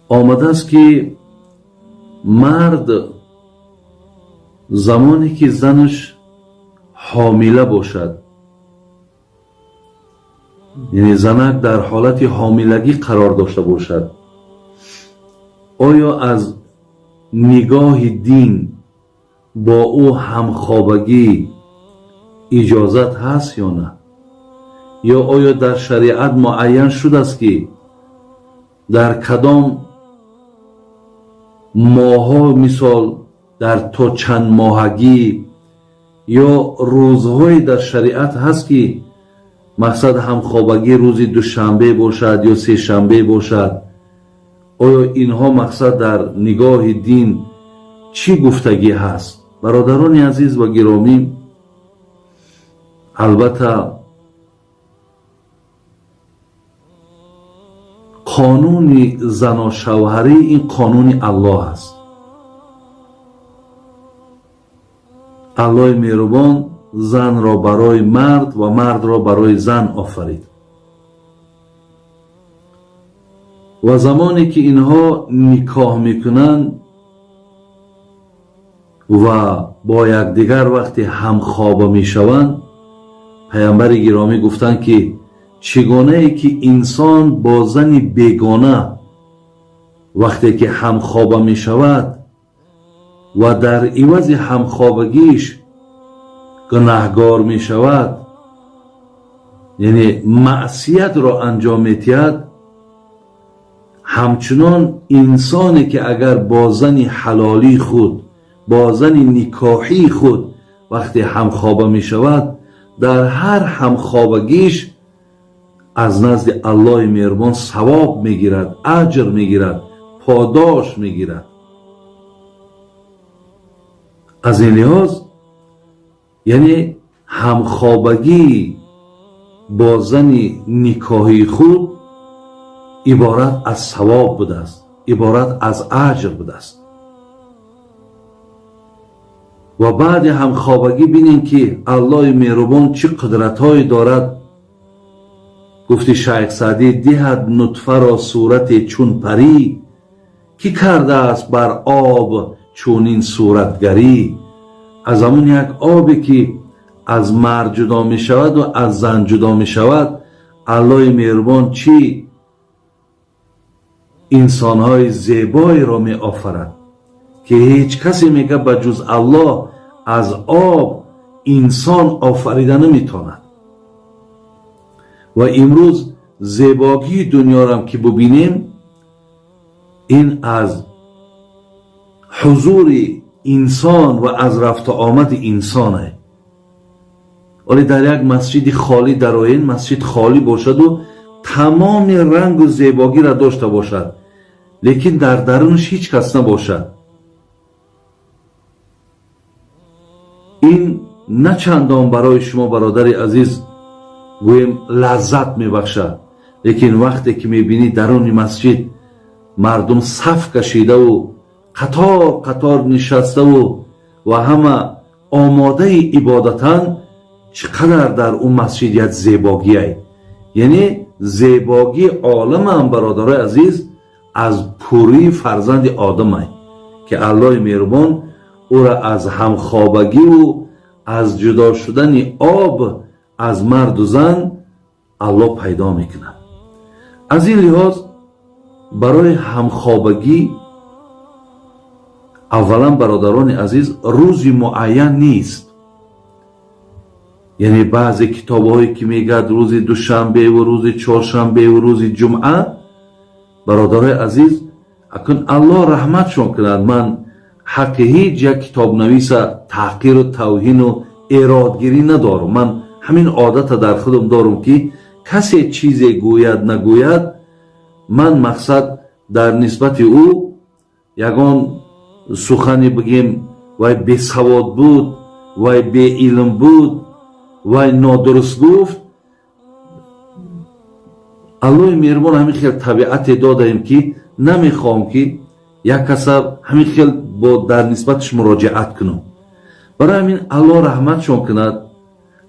Омадааст, ки мард замоне ки занаш ҳомила бошад, яъне занак дар ҳолати ҳомилагӣ қарор дошта бошад, оё аз нигоҳи дин бо ӯ ҳамхобагӣ иҷозат ҳаст ё на? Ё оё дар шариат муайян шудааст, ки дар кадом моҳҳо, мисол, дар то чанд моҳагӣ ё рӯзҳое дар шариат ҳаст, ки мақсад ҳамхобагӣ рӯзи душанбе бошад ё сешанбе бошад? Оё инҳо мақсад дар нигоҳи дин чӣ гуфтагӣ ҳаст? Бародарони азиз ва гиромӣ, албатта, қонуни заношавҳарӣ ин қонуни Аллоҳ аст. Аллоҳи меҳрубон занро барои мард ва мардро барои зан офарид ва замоне ки инҳо никоҳ мекунанд ва бо якдигар вақте ҳамхоба мешаванд, паямбари гиромӣ гуфтанд, ки чӣ гунае ки инсон бо зани бегона вақте ки ҳамхоба мешавад ва дар ивази ҳамхобагиш гунаҳгор мешавад, яъне маъсиятро анҷом медиҳад, ҳамчунон инсоне ки агар бо зани ҳалолии худ, бо зани никоҳии худ вақте ҳамхоба мешавад, дар ҳар ҳамхобагиш аз назди Аллоҳи меҳрубон савоб мегирад, аҷр мегирад, подош мегирад. Аз ин лиҳоз, яъне ҳамхобагӣ бо зани никоҳии худ иборат аз савоб будааст, иборат аз аҷр будааст. Ва баъди ҳамхобагӣ бинем, ки Аллоҳи меҳрубон чӣ қудратҳое дорад. Гуфти Шайх Саъдӣ: диҳад нутфаро сурате чун парӣ, кӣ кардааст бар об чунин суратгарӣ? Аз ҳамун як обе ки аз мард ҷудо мешавад ва аз зан ҷудо мешавад, Аллоҳи меҳрубон чӣ инсонҳои зебоеро меофарад, ки ҳеҷ касе, мега, ба ҷуз Аллоҳ аз об инсон офарида наметавонад. Ва имрӯз зебогии дунёрам ки бубинем, ин аз ҳузури инсон ва аз рафту омади инсоне. Вале дар як масҷиди холӣ дароен, масҷид холӣ бошаду тамоми рангу зебогиро дошта бошад, лекин дар дарунаш ҳеҷ кас набошад, ин на чандон барои шумо, бародари азиз, гӯем, лаззат мебахшад. Лекин вақте ки мебинӣ, даруни масҷид мардум саф кашидаву қатор қатор нишаставу ва ҳама омодаи ибодатанд, чӣ қадар дар он масҷид як зебогиай! Яъне зебогии оламам, бародарои азиз, аз пурии фарзанди одамай, ки Аллоҳи меҳрубон ӯра аз ҳамхобагиву аз ҷудо шудани об аз марду зан Аллоҳ пайдо мекунад. Аз ин лиҳоз, барои ҳамхобагӣ аввалан, бародарони азиз, рӯзи муайян нест. Яъне баъзе китобҳое ки мегӯяд рӯзи душанбеву рӯзи чоршанбеву рӯзи ҷумъа, бародарои азиз, акун Аллоҳ раҳматшон кунад, ман ҳаққи ҳеҷ як китобнависа таҳқиру тавҳину эродгирӣ надорам. Ман ҳамин одата дар худам дорам, ки касе чизе гӯяд, нагӯяд, ман мақсад дар нисбати ӯ ягон сухане бигем, вай бесавод буд, вай беилм буд, вай нодуруст гуфт. Аллоҳи меҳрубон ҳамин хел табиате додаем, ки намехоҳам, ки як каса ҳамин хел бо дар нисбаташ муроҷиат кунам. Барои ҳамин, Аллоҳ раҳматшон кунад,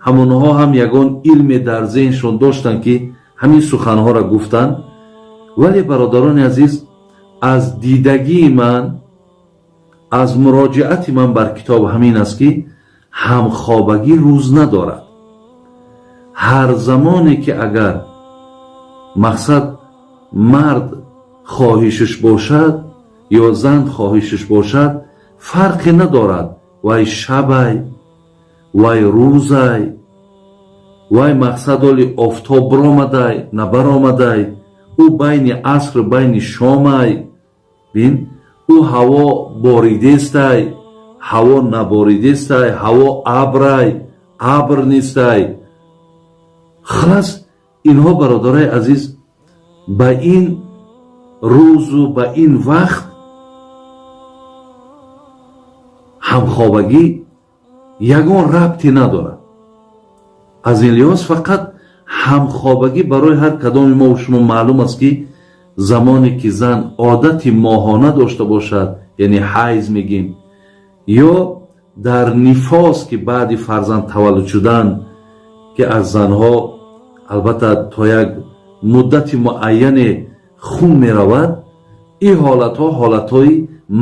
ҳамонҳо ҳам ягон илме дар зеҳншон доштанд, ки ҳамин суханҳоро гуфтанд. Вале, бародарони азиз, Аз дидагии ман, аз муроҷиати ман бар китоб ҳамин аст, ки ҳамхобагӣ рӯз надорад. Ҳар замоне ки агар мақсад мард хоҳишаш бошад ё зан хоҳишаш бошад, фарқе надорад, вай шабай, вай рӯзай, вай мақсад оли офтоб баромадай, набаромадай, ӯ байни аср, байни шомай, бин, ӯ ҳаво боридестай, ҳаво наборидестай, ҳаво абрай, абр нестай. Халас, инҳо, бародарои азиз, ба ин рӯзу ба ин вақт ҳамхобагӣ ягон рабте надорад. Аз ин лиҳоз фақат ҳамхобагӣ барои ҳар кадоми мо шумо маълум аст, ки замоне ки зан одати моҳона дошта бошад, яъне ҳайз мегим, ё дар нифос, ки баъди фарзанд таваллуд шудан, ки аз занҳо албатта то як муддати муайяне хун меравад, ин ҳолатҳо ҳолатҳои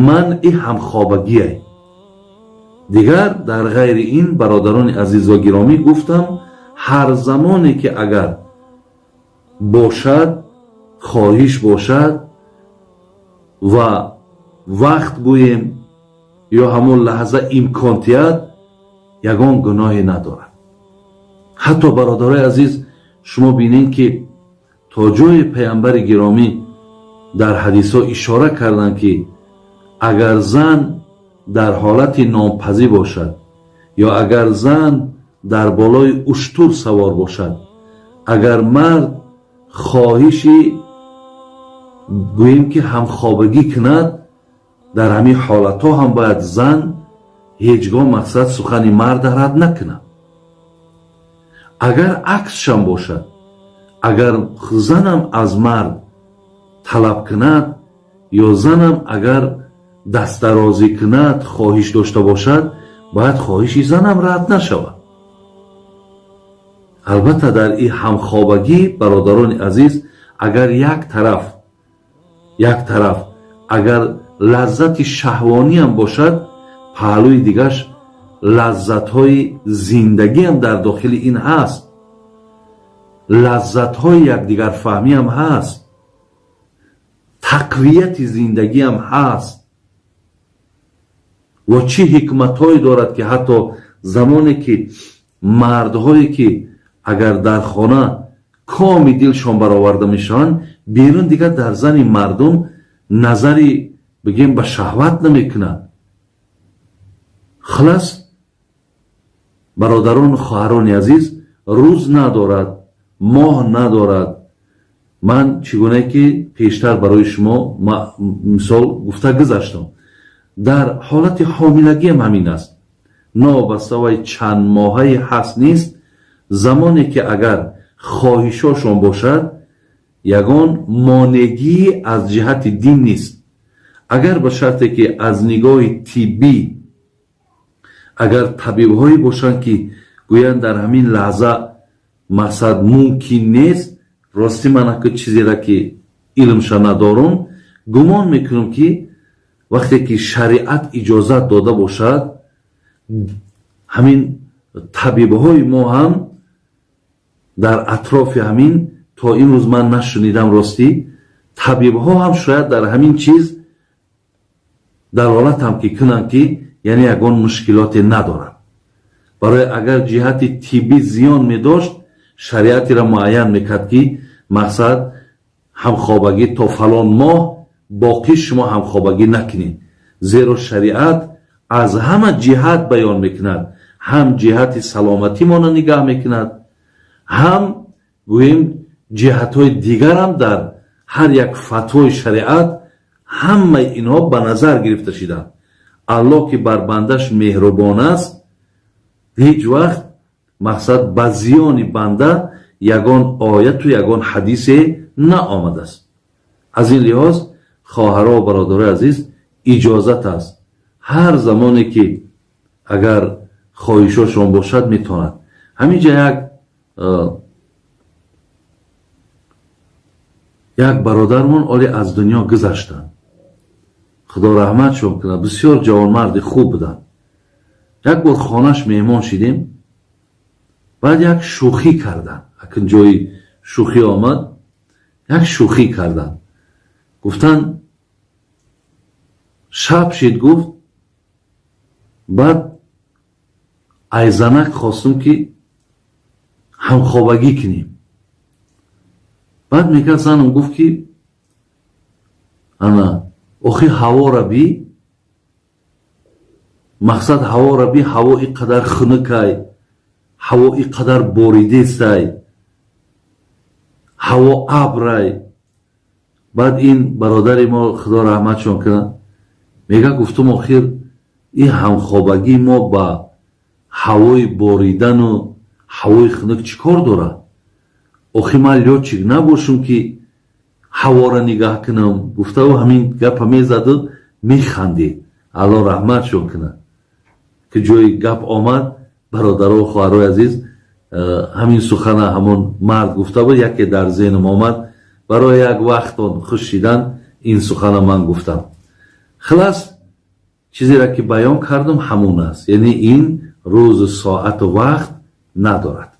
манъи ҳамхобагие. Дигар дар ғайри ин, бародарони азиз ва гиромӣ, гуфтам, ҳар замоне ки агар бошад, хоҳиш бошад ва вақт гӯем ё ҳамон лаҳза имконтият, ягон гуноҳе надорад. Ҳатто, бародарои азиз, шумо бинед, ки то ҷои паямбари гиромӣ дар ҳадисҳо ишора карданд, ки агар зан дар ҳолати нонпазӣ бошад ё агар зан дар болои уштур савор бошад, агар мард хоҳиши гӯем ки ҳамхобагӣ кунад, дар ҳамин ҳолатҳо ҳам бояд зан ҳеҷ гоҳ мақсад сухани марда рад накунад. Агар аксшам бошад, агар занам аз мард талаб кунад ё занам агар дастдарозӣ кунад, хоҳиш дошта бошад, бояд хоҳиши занам рад нашавад. Албатта, дар ин ҳамхобагӣ, бародарони азиз, агар як тараф агар лаззати шаҳвониам бошад, паҳлӯи дигаш лаззатҳои зиндагиам дар дохили ин ҳаст, лаззатҳои якдигарфаҳмиам ҳаст, тақвияти зиндагиам ҳаст. Ва чӣ ҳикматҳое дорад, ки ҳатто замоне ки мардҳое ки агар дар хона коми дилшон бароварда мешаванд, берун дигар дар зани мардум назари бигем ба шаҳват намекунад. Халас, бародарону хоҳарони азиз, рӯз надорад, моҳ надорад. Ман чӣ гуна ки пештар барои шумо мисол гуфта гузаштам, дар ҳолати ҳомилагиам ҳамин аст. Новобаста вай чанд моҳае ҳаст, нест, замоне ки агар хоҳишошон бошад, ягон монегӣ аз ҷиҳати дин нест. Агар ба шарте ки аз нигоҳи тиббӣ агар табибҳое бошанд, ки гӯянд, дар ҳамин лаҳза мақсад мумкин нест. Ростӣ, ман ака чизеро ки илмша надорум, гумон мекунам, ки вақте ки шариат иҷозат дода бошад, ҳамин табибҳои мо ҳам дар атрофи ҳамин то имрӯз ман нашунидам. Ростӣ, табибҳо ҳам шояд дар ҳамин чиз далолатам ки кунанд, ки яъне ягон мушкилоте надорад. Барои агар ҷиҳати тиббӣ зиён медошт, шариатеро муайян мекард, ки мақсад ҳамхобагӣ то фалон моҳ боқӣ шумо ҳамхобагӣ накунед. Зеро шариат аз ҳама ҷиҳат баён мекунад, ҳам ҷиҳати саломатимонро нигаҳ мекунад, ҳам гӯем ҷиҳатҳои дигарам. Дар ҳар як фатвои шариат ҳамаи инҳо ба назар гирифта шидаанд. Аллоҳ, ки бар бандаш меҳрубон аст, ҳеҷ вақт мақсад ба зиёни банда ягон ояту ягон ҳадисе наомадааст. Аз ин лиҳоз, хоҳаро ва бародарои азиз, иҷозат аст. Ҳар замоне ки агар хоҳишошон бошад, метавонад. Ҳамин ҷа як бародармон оле аз дунё гузаштанд. Худо раҳматшон кунад, бисёр ҷавонмарди хуб буданд. Як бор хонаш меҳмон шидем, баъд як шӯхӣ карданд. Акн ҷои шӯхӣ омад, як шӯхӣ карданд. Гуфтанд, шаб шид, гуфт, баъд айзанак хостум, ки ҳамхобагӣ кунем. Баъд мегӯяд, занам гуфт, ки ана охи ҳавора би, мақсад ҳавора би, ҳаво ин қадар хунукай, ҳаво ин қадар боридестай, ҳаво абрай. Баъд ин бародари мо, Худо раҳматшон кунад, мега, гуфтум, охир ин ҳамхобагии мо ба ҳавои боридану ҳавои хунук чӣ кор дорад? Охи ман лётчик набошум, ки ҳавора нигаҳ кунам, гуфтаву ҳамин гапа мезаду механдид. Алло раҳматшон кунад, ки ҷои гап омад, бародару хоҳарои азиз, ҳамин сухана ҳамон мард гуфта буд, яке дар зеҳнам омад, барои як вақтон хуш шидан ин сухана ман гуфтам. Хулас, чизеро ки баён кардам, ҳамон аст, яъне ин рӯзу соату вақт надорад.